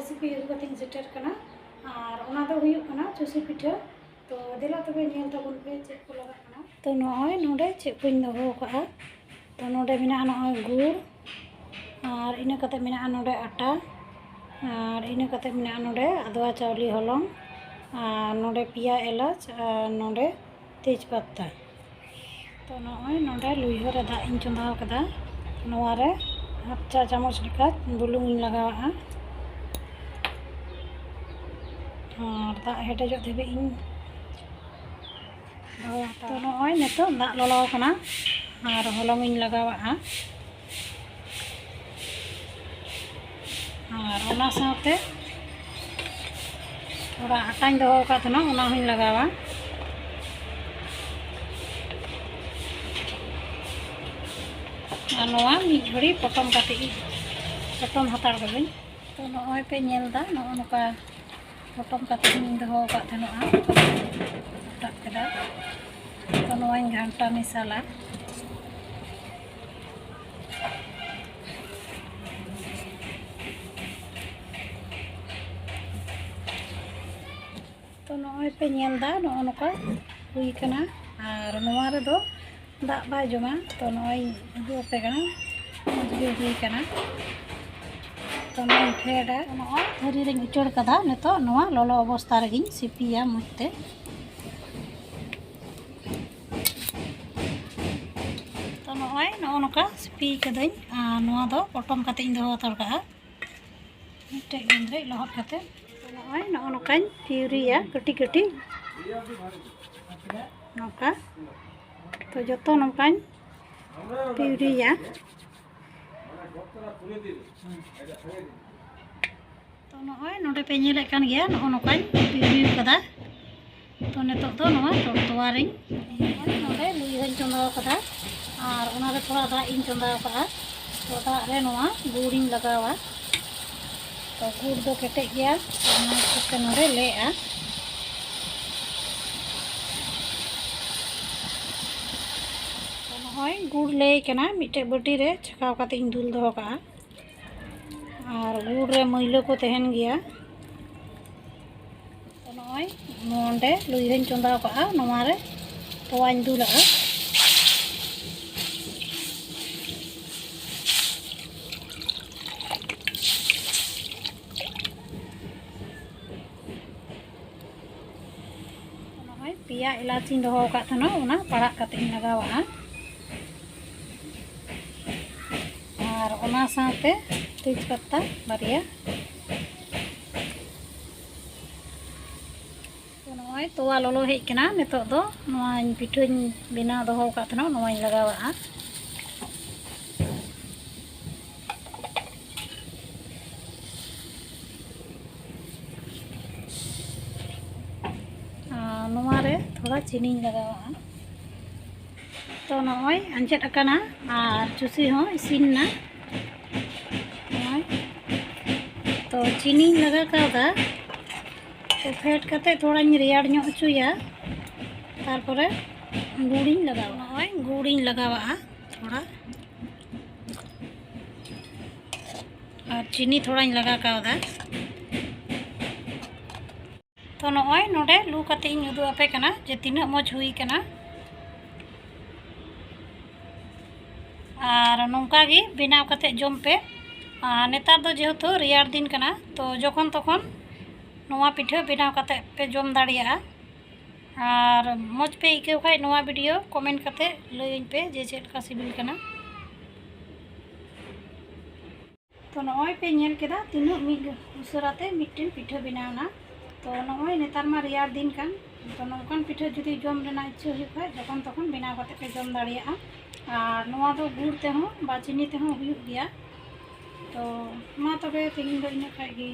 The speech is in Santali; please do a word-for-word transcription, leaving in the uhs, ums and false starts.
ᱨᱮᱥᱤᱯᱤ ᱟᱹᱜᱩ ᱠᱟᱛᱮᱧ ᱥᱮᱴᱮᱨ ᱠᱟᱱᱟ᱾ ᱟᱨ ᱚᱱᱟ ᱫᱚ ᱦᱩᱭᱩᱜ ᱠᱟᱱᱟ ᱪᱩᱥᱤ ᱯᱤᱴᱷᱟᱹ᱾ ᱛᱚ ᱫᱮᱞᱟ ᱛᱚᱵᱮ ᱧᱮᱞ ᱛᱟᱵᱚᱱ ᱯᱮ ᱪᱮᱫ ᱠᱚ ᱞᱟᱜᱟᱜ ᱠᱟᱱᱟ᱾ ᱛᱚ ᱱᱚᱜᱼᱚᱭ ᱱᱚᱰᱮ ᱪᱮᱫ ᱠᱚᱧ ᱫᱚᱦᱚ ᱟᱠᱟᱫᱼᱟ᱾ ᱛᱚ ᱱᱚᱰᱮ ᱢᱮᱱᱟᱜᱼᱟ ᱱᱚᱜᱼᱚᱭ ᱜᱩᱲ, ᱟᱨ ᱤᱱᱟᱹ ᱠᱟᱛᱮ ᱢᱮᱱᱟᱜᱼᱟ ᱱᱚᱰᱮ ᱟᱴᱟ, ᱟᱨ ᱤᱱᱟᱹ ᱠᱟᱛᱮ ᱢᱮᱱᱟᱜᱼᱟ ᱱᱚᱰᱮ ᱟᱫᱣᱟ ᱪᱟᱣᱞᱮ ᱦᱚᱞᱚᱝ, ᱟᱨ ᱱᱚᱰᱮ ᱯᱮᱭᱟ ᱮᱞᱟᱪ, ᱟᱨ ᱱᱚᱰᱮ ᱛᱮᱡᱽ ᱯᱟᱛᱟ᱾ ᱛᱚ ᱱᱚᱜᱼᱚᱭ ᱱᱚᱰᱮ ᱞᱩᱭᱦᱟᱹ ᱨᱮ ᱫᱟᱜ ᱤᱧ ᱪᱚᱸᱫᱟ ᱟᱠᱟᱫᱟ᱾ ᱱᱚᱣᱟ ᱨᱮ ᱦᱟᱯ ᱪᱟ ᱪᱟᱢᱚᱪ ᱞᱮᱠᱟ ᱵᱩᱞᱩᱝ ᱤᱧ ᱞᱟᱜᱟᱣᱟᱜᱼᱟ᱾ ᱟᱨ ᱫᱟᱜ ᱦᱮᱰᱮᱡᱚᱜ ᱫᱷᱟᱹᱵᱤᱡ ᱤᱧ ᱫᱚᱦᱚ ᱦᱟᱛᱟᱲᱟ᱾ ᱛᱚ ᱱᱚᱜᱼᱚᱭ ᱱᱤᱛᱚᱜ ᱫᱟᱜ ᱞᱚᱞᱚ ᱟᱠᱟᱱᱟ ᱟᱨ ᱦᱚᱞᱚᱝ ᱤᱧ ᱞᱟᱜᱟᱣᱟᱜᱼᱟ᱾ ᱟᱨ ᱚᱱᱟ ᱥᱟᱶᱛᱮ ᱛᱷᱚᱲᱟ ᱟᱴᱟᱧ ᱫᱚᱦᱚ ᱟᱠᱟᱫ ᱛᱟᱦᱮᱱᱟ, ᱚᱱᱟ ᱦᱚᱸᱧ ᱞᱟᱜᱟᱣᱟ᱾ ᱟᱨ ᱱᱚᱣᱟ ᱢᱤᱫ ᱜᱷᱟᱹᱲᱤ ᱯᱚᱴᱚᱢ ᱠᱟᱛᱮ ᱤᱧ ᱯᱚᱴᱚᱢ ᱦᱟᱛᱟᱲ ᱠᱟᱹᱫᱟᱹᱧ᱾ ᱛᱚ ᱱᱚᱜᱼᱚᱭ ᱯᱮ ᱧᱮᱞ ᱮᱫᱟ, ᱱᱚᱜᱼᱚ ᱱᱚᱝᱠᱟ ᱯᱚᱴᱚᱢ ᱠᱟᱛᱮ ᱤᱧ ᱫᱚᱦᱚ ᱟᱠᱟᱫ ᱛᱟᱦᱮᱱᱚᱜᱼᱟ, ᱚᱴᱟᱜ ᱠᱮᱫᱟ᱾ ᱛᱚ ᱱᱚᱣᱟᱧ ᱜᱷᱟᱱᱴᱟ ᱢᱮᱥᱟᱞᱟ᱾ ᱛᱚ ᱱᱚᱜᱼᱚᱭ ᱯᱮ ᱧᱮᱞ ᱮᱫᱟ, ᱱᱚᱜᱼᱚ ᱱᱚᱝᱠᱟ ᱦᱩᱭ ᱠᱟᱱᱟ᱾ ᱟᱨ ᱱᱚᱣᱟ ᱨᱮᱫᱚ ᱫᱟᱜ ᱵᱟᱭ ᱡᱚᱢᱟ᱾ ᱛᱚ ᱱᱚᱜᱼᱚᱭ ᱤᱧ ᱩᱫᱩᱜ ᱟᱯᱮ ᱠᱟᱱᱟ, ᱢᱚᱡᱽ ᱜᱮ ᱦᱩᱭ ᱠᱟᱱᱟ᱾ ᱛᱚ ᱱᱚᱜᱼᱚᱭ ᱯᱷᱮᱰᱟ, ᱱᱚᱜᱼᱚᱭ ᱛᱷᱟᱹᱨᱤ ᱨᱮᱧ ᱩᱪᱟᱹᱲ ᱠᱟᱫᱟ᱾ ᱱᱤᱛᱚᱜ ᱱᱚᱣᱟ ᱞᱚᱞᱚ ᱚᱵᱚᱥᱛᱟ ᱨᱮᱜᱮᱧ ᱥᱤᱯᱤᱭᱟ ᱢᱚᱡᱽ ᱛᱮ᱾ ᱛᱚ ᱱᱚᱜᱼᱚᱭ ᱱᱚᱜᱼᱚ ᱱᱚᱝᱠᱟ ᱥᱤᱯᱤ ᱠᱟᱹᱫᱟᱹᱧ, ᱟᱨ ᱱᱚᱣᱟ ᱫᱚ ᱯᱚᱴᱚᱢ ᱠᱟᱛᱮ ᱤᱧ ᱫᱚᱦᱚ ᱦᱟᱛᱟᱲ ᱠᱟᱜᱼᱟ᱾ ᱢᱤᱫᱴᱮᱡ ᱜᱮᱸᱫᱽᱨᱮᱡ ᱞᱚᱦᱚᱫ ᱠᱟᱛᱮ ᱱᱚᱜᱼᱚᱭ ᱱᱚᱜᱼᱚ ᱱᱚᱝᱠᱟᱧ ᱯᱤᱣᱨᱤᱭᱟ ᱠᱟᱹᱴᱤᱡ ᱠᱟᱹᱴᱤᱡ᱾ ᱱᱚᱝᱠᱟ ᱛᱚ ᱡᱚᱛᱚ ᱱᱚᱝᱠᱟᱧ ᱯᱤᱣᱨᱤᱭᱟ᱾ ᱛᱚ ᱱᱚᱜᱼᱚᱭ ᱱᱚᱰᱮ ᱯᱮ ᱧᱮᱞᱮᱫ ᱠᱟᱱ ᱜᱮᱭᱟ, ᱱᱚᱜᱼᱚ ᱱᱚᱝᱠᱟᱧ ᱯᱤᱣᱨᱤ ᱠᱟᱫᱟ᱾ ᱛᱚ ᱱᱤᱛᱚᱜ ᱫᱚ ᱱᱚᱣᱟ ᱴᱚᱴᱣᱟᱨᱤᱧ, ᱱᱚᱜᱼᱚᱭ ᱱᱚᱰᱮ ᱞᱩᱭᱦᱟᱹᱧ ᱪᱚᱸᱫᱟ ᱟᱠᱟᱫᱟ, ᱟᱨ ᱚᱱᱟᱨᱮ ᱛᱷᱚᱲᱟ ᱫᱟᱜ ᱤᱧ ᱪᱚᱸᱫᱟ ᱟᱠᱟᱫᱼᱟ᱾ ᱛᱚ ᱫᱟᱜ ᱨᱮ ᱱᱚᱣᱟ ᱜᱩᱲᱤᱧ ᱞᱟᱜᱟᱣᱟ᱾ ᱛᱚ ᱜᱩᱲ ᱫᱚ ᱠᱮᱴᱮᱡ ᱜᱮᱭᱟ, ᱚᱱᱟ ᱠᱷᱟᱹᱛᱤᱨ ᱛᱮ ᱱᱚᱰᱮ ᱞᱮᱜᱼᱟ᱾ ᱛᱚ ᱱᱚᱜᱼᱚᱭ ᱜᱩᱲ ᱞᱮᱭ ᱠᱟᱱᱟ, ᱢᱤᱫᱴᱮᱡ ᱵᱟᱹᱴᱤ ᱨᱮ ᱪᱷᱟᱠᱟᱣ ᱠᱟᱛᱮ ᱤᱧ ᱫᱩᱞ ᱫᱚᱦᱚ ᱠᱟᱜᱼᱟ᱾ ᱟᱨ ᱜᱩᱲ ᱨᱮ ᱢᱟᱹᱭᱞᱟᱹ ᱠᱚ ᱛᱟᱦᱮᱱ ᱜᱮᱭᱟ᱾ ᱛᱚ ᱱᱚᱜᱼᱚᱭ ᱱᱚᱰᱮ ᱞᱩᱭᱦᱟᱹᱧ ᱪᱚᱸᱫᱟ ᱟᱠᱟᱫᱼᱟ, ᱱᱚᱣᱟ ᱨᱮ ᱛᱚᱣᱟᱧ ᱫᱩᱞᱟᱜᱼᱟ᱾ ᱱᱚᱜᱼᱚᱭ ᱯᱮᱭᱟ ᱮᱞᱟᱪᱤᱧ ᱫᱚᱦᱚ ᱟᱠᱟᱫ ᱛᱟᱦᱮᱱᱟ, ᱚᱱᱟ ᱯᱟᱲᱟᱜ ᱠᱟᱛᱮ ᱤᱧ ᱞᱟᱜᱟᱣᱟᱜᱼᱟ᱾ ᱟᱨ ᱚᱱᱟ ᱥᱟᱶᱛᱮ ᱛᱮᱡᱽᱯᱟᱛᱟ ᱵᱟᱨᱭᱟ᱾ ᱛᱚ ᱱᱚᱜᱼᱚᱭ ᱛᱚᱣᱟ ᱞᱚᱞᱚ ᱦᱮᱡ ᱠᱟᱱᱟ, ᱱᱤᱛᱚᱜ ᱫᱚ ᱱᱚᱣᱟᱧ ᱯᱤᱴᱷᱟᱹᱧ ᱵᱮᱱᱟᱣ ᱫᱚᱦᱚ ᱟᱠᱟᱫ ᱛᱟᱦᱮᱱᱟ, ᱱᱚᱣᱟᱧ ᱞᱟᱜᱟᱣᱟᱜᱼᱟ᱾ ᱟᱨ ᱱᱚᱣᱟ ᱨᱮ ᱛᱷᱚᱲᱟ ᱪᱤᱱᱤᱧ ᱞᱟᱜᱟᱣᱟᱜᱼᱟ᱾ ᱛᱚ ᱱᱚᱜᱼᱚᱭ ᱟᱸᱡᱮᱫ ᱟᱠᱟᱱᱟ ᱟᱨ ᱪᱩᱥᱤ ᱦᱚᱸ ᱤᱥᱤᱱ ᱮᱱᱟ᱾ ᱱᱚᱜᱼᱚᱭ ᱛᱚ ᱪᱤᱱᱤᱧ ᱞᱟᱜᱟᱣ ᱠᱟᱣᱫᱟ᱾ ᱛᱚ ᱯᱷᱮᱰ ᱠᱟᱛᱮ ᱛᱷᱚᱲᱟᱧ ᱨᱮᱭᱟᱲ ᱧᱚᱜ ᱦᱚᱪᱚᱭᱟ, ᱛᱟᱨᱯᱚᱨᱮ ᱜᱩᱲᱤᱧ ᱞᱟᱜᱟᱣᱟ᱾ ᱱᱚᱜᱼᱚᱭ ᱜᱩᱲᱤᱧ ᱞᱟᱜᱟᱣᱟᱜᱼᱟ ᱛᱷᱚᱲᱟ, ᱟᱨ ᱪᱤᱱᱤ ᱛᱷᱚᱲᱟᱧ ᱞᱟᱜᱟᱣ ᱠᱟᱣᱫᱟ᱾ ᱛᱚ ᱱᱚᱜᱼᱚᱭ ᱱᱚᱰᱮ ᱞᱩ ᱠᱟᱛᱮ ᱤᱧ ᱩᱫᱩᱜ ᱟᱯᱮ ᱠᱟᱱᱟ ᱡᱮ ᱛᱤᱱᱟᱹᱜ ᱢᱚᱡᱽ ᱦᱩᱭ ᱠᱟᱱᱟ᱾ ᱟᱨ ᱱᱚᱝᱠᱟ ᱜᱮ ᱵᱮᱱᱟᱣ ᱠᱟᱛᱮ ᱡᱚᱢ ᱯᱮ᱾ ᱟᱨ ᱱᱮᱛᱟᱨ ᱫᱚ ᱡᱮᱦᱮᱛᱩ ᱨᱮᱭᱟᱲ ᱫᱤᱱ ᱠᱟᱱᱟ, ᱛᱚ ᱡᱚᱠᱷᱚᱱ ᱛᱚᱠᱷᱚᱱ ᱱᱚᱣᱟ ᱯᱤᱴᱷᱟᱹ ᱵᱮᱱᱟᱣ ᱠᱟᱛᱮ ᱯᱮ ᱡᱚᱢ ᱫᱟᱲᱮᱭᱟᱜᱼᱟ᱾ ᱟᱨ ᱢᱚᱡᱽ ᱯᱮ ᱟᱹᱭᱠᱟᱹᱣ ᱠᱷᱟᱡ ᱱᱚᱣᱟ ᱵᱷᱤᱰᱤᱭᱳ ᱠᱚᱢᱮᱱᱴ ᱠᱟᱛᱮ ᱞᱟᱹᱭᱟᱹᱧ ᱯᱮ ᱡᱮ ᱪᱮᱫ ᱞᱮᱠᱟ ᱥᱤᱵᱤᱞ ᱠᱟᱱᱟ᱾ ᱛᱚ ᱱᱚᱜᱼᱚᱭ ᱯᱮ ᱧᱮᱞ ᱠᱮᱫᱟ ᱛᱤᱱᱟᱹᱜ ᱢᱤᱫ ᱩᱥᱟᱹᱨᱟ ᱛᱮ ᱢᱤᱫᱴᱮᱱ ᱯᱤᱴᱷᱟᱹ ᱵᱮᱱᱟᱣ ᱮᱱᱟ᱾ ᱛᱚ ᱱᱚᱜᱼᱚᱭ ᱱᱮᱛᱟᱨ ᱢᱟ ᱨᱮᱭᱟᱲ ᱫᱤᱱ ᱠᱟᱱ, ᱛᱚ ᱱᱚᱝᱠᱟᱱ ᱯᱤᱴᱷᱟᱹ ᱡᱩᱫᱤ ᱡᱚᱢ ᱨᱮᱱᱟᱜ ᱤᱪᱪᱷᱟᱹ ᱦᱩᱭᱩᱜ ᱠᱷᱟᱡ ᱡᱚᱠᱷᱚᱱ ᱛᱚᱠᱷᱚᱱ ᱵᱮᱱᱟᱣ ᱠᱟᱛᱮ ᱯᱮ ᱡᱚᱢ ᱫᱟᱲᱮᱭᱟᱜᱼᱟ᱾ ᱟᱨ ᱱᱚᱣᱟ ᱫᱚ ᱜᱩᱲ ᱛᱮᱦᱚᱸ ᱵᱟ ᱪᱤᱱᱤ ᱛᱮᱦᱚᱸ ᱦᱩᱭᱩᱜ ᱜᱮᱭᱟ᱾ ᱛᱚ ᱢᱟ ᱛᱚᱵᱮ ᱛᱮᱦᱮᱧ ᱫᱚ ᱤᱱᱟᱹᱜ ᱠᱷᱟᱡ ᱜᱮ᱾